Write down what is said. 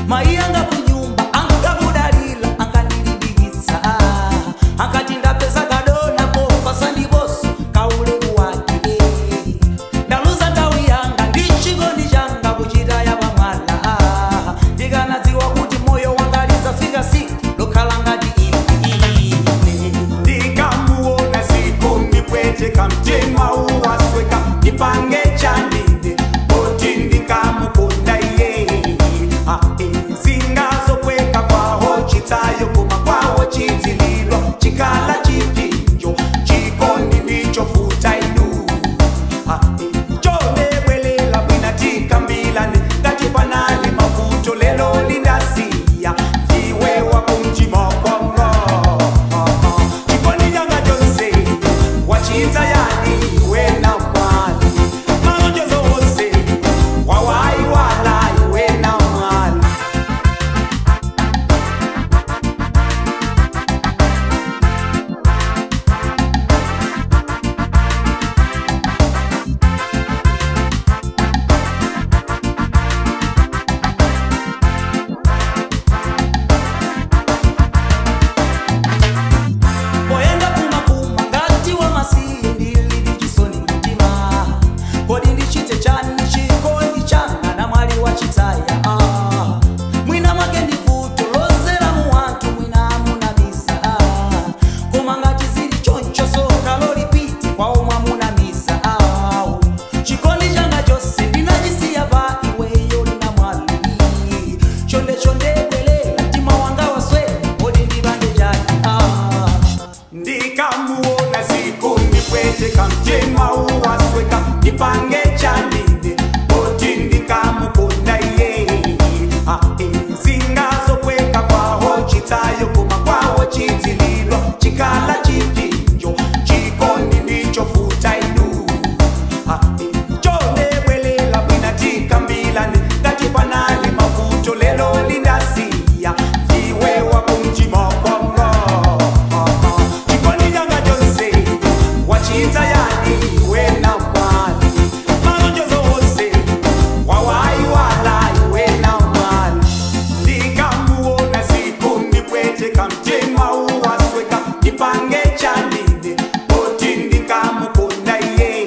Maiyanga kunyumba ankakudalila ankanilibigisa akati ndapeza kadona kofa sandiboso kaulemu wake ndaluza ndawi yanga ndichikondi changa kuchita yapamwala ndikanadziwa kuti moyo wanga lizafika siku lokhala ngati ine. Ndikamuona siku ndipweteka mtima uwasweka ndipange chanine poti ndikamukonda iye zingazokweka kwaho chitsayo koma kwaho chidzililwa chikala chipinjo chikondi ndichofuta inu chonebwelela bwina tikambilane ngatipanane mavuto lelo lindasiya ndiwe wakumtima kwanga chikondi changa chonse wachitsa yani iwe na mwali malonjezo wonse wawaiwala iwe na mwali. Poyenda kumakuma ngati wamasiye ndili ndi chisoni mtima kodi ndichite chani chikondi changa na mwali wachitaya mwina mwake ndivuto losera mu anthu mwina amunamisa koma ngati zili choncho soka lolipite kwa omwe amunamisa chikondi changa chonse ndinachisiya pa iweyo na mwali chonde chonde bwelela mtima wanga waswera kodi ndipange chani. Ndikamuona siku ndipweteka mtima uwasweka ndipange chanine poti ndikamukonda iye zingazokweka kwaho chitsayo koma kwaho chidzililwa chikala chipinjo chikondi ndichofuta inu chonebwelela bwina tikambilane ngatipanane mavuto lelo lindasiya ndiwe wakumtima kwanga chikondi changa chonse wachitsa yani iwe na mwali malonjezo wonse wawaiwala iwe na mwali. Ndikamuona siku ndipweteka mtima uwasweka ndipange chanine poti ndikamukonda iye.